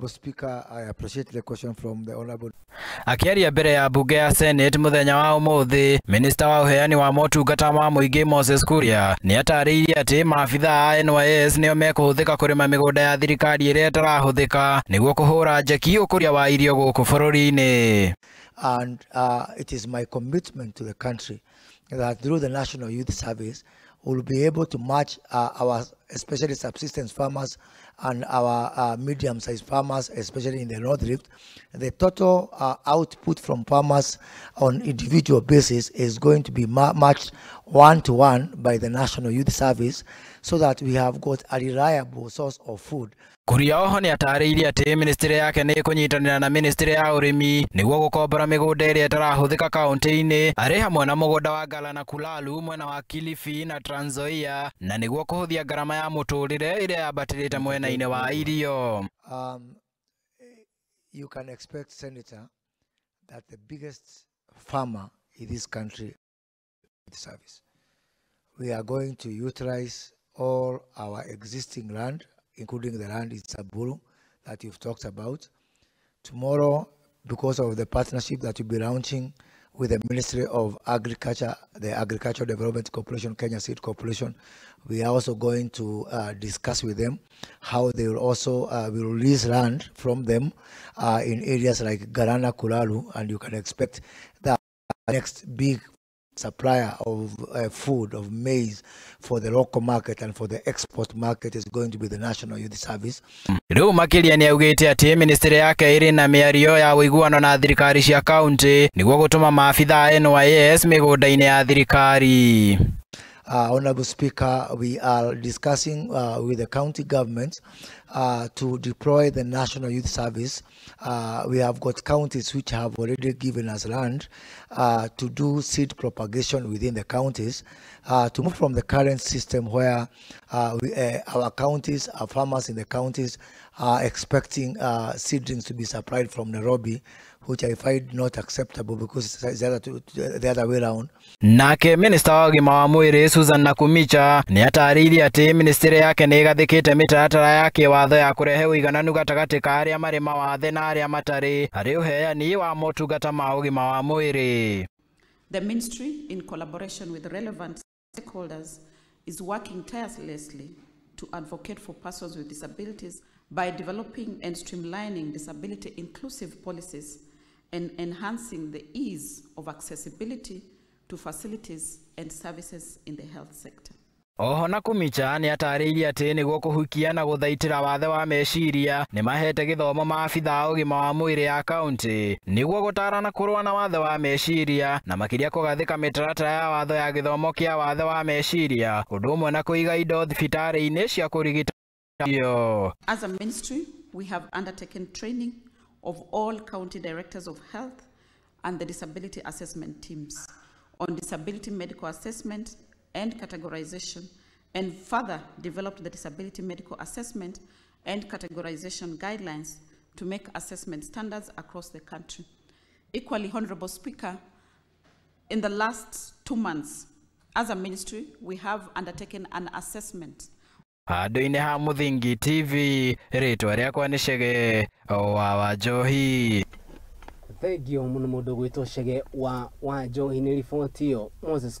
Speaker, I appreciate the question from the Honorable. Akiaria mbere ya mbunge ya Senate muthenya wa umuthi, Minista wa uheani wa motungata ma muingi Moses Kuria ni atarĩirie atĩ maabitha a NYS nĩo mekũhũthĩka kũrĩma mĩgũnda ya thirikari ĩrĩa ĩtarahũthĩka nĩguo kũhũra njeki ũkũria wa irio gũkũ bũrũri-inĩ. And it is my commitment to the country that through the National Youth Service we'll be able to match our especially subsistence farmers and our medium-sized farmers, especially in the North Rift. The total output from farmers on individual basis is going to be matched one-to-one by the National Youth Service so that we have got a reliable source of food. Kuria oho nĩ atarĩirie atĩ ministry yake nĩ ĩkũnyitanĩra na ministry ya ũrĩmi nĩguo gũkombora mĩgũnda ĩrĩa ĩtarahũthĩka kaunti-inĩ arĩ hamwe na mũgũnda wa Galana Kulalu mwena wa Kilifi na Trans Nzoia na nĩguo kũhũthia ngarama ya mũtũrĩre ĩrĩa yambatĩrĩte mwena-inĩ wa irio. You can expect, Senator, that the biggest farmer in this country is service. We are going to utilize all our existing land, including the land in Samburu that you've talked about. Tomorrow, because of the partnership that we'll be launching with the Ministry of Agriculture, the Agricultural Development Corporation, Kenya Seed Corporation, we are also going to discuss with them how they will also will release land from them in areas like Galana Kulalu, and you can expect that next big supplier of food, of maize for the local market and for the export market is going to be the National Youth Service. Rĩu makĩria nĩ augĩte atĩ ministry yake ĩrĩ na mĩario ya ũiguano na thirikari cia kaunti nĩguo gũtũma maabitha a NYS mĩgũnda-inĩ ya thirikari. Honorable Speaker, we are discussing with the county government to deploy the National Youth Service. We have got counties which have already given us land to do seed propagation within the counties, to move from the current system where our counties, our farmers in the counties are expecting seedlings to be supplied from Nairobi, which I find not acceptable because it's the other way around. Nake Minister wa ũgima wa mwĩrĩ Susan Nakhumicha nĩ atarĩirie atĩ ministry yake nĩ ĩgathĩkĩte mĩtaratara ya kĩwatho ya kũrehe ũigananu gatagatĩ ka arĩa marĩ mawathe na arĩa matarĩ harĩ ũheani wa motungata ma ũgima wa mwĩrĩ. The ministry, in collaboration with relevant stakeholders, is working tirelessly to advocate for persons with disabilities by developing and streamlining disability inclusive policies and enhancing the ease of accessibility to facilities and services in the health sector. Oho Nakhumicha nĩ atarĩirie atĩ nĩguo kũhukia na gũthaitĩra wathe wa meciria nĩ mahete gĩthomo maabitha a ũgima wa mwĩrĩ ya kaunti nĩguo gũtara na kũrũa na wathe wa meciria na makĩria kũgathĩka mĩtaratara ya watho ya gĩthomo kĩa wathe wa meciria ũndũ ũmwe na kũiga indo thibitarĩ-inĩ cia kũrigita. As a ministry, we have undertaken training of all county directors of health and the disability assessment teams on disability medical assessment and categorization, and further developed the disability medical assessment and categorization guidelines to make assessment standards across the country. Equally, Honorable Speaker, in the last 2 months, as a ministry, we have undertaken an assessment. Handũ-inĩ ha Mũthingi TV, rĩtwa rĩakwa nĩ Chege wa Wanjohi. Thengio mũno mũndũ gwĩtwo Chege wa Wanjohi nĩ riboti ĩyo. Moses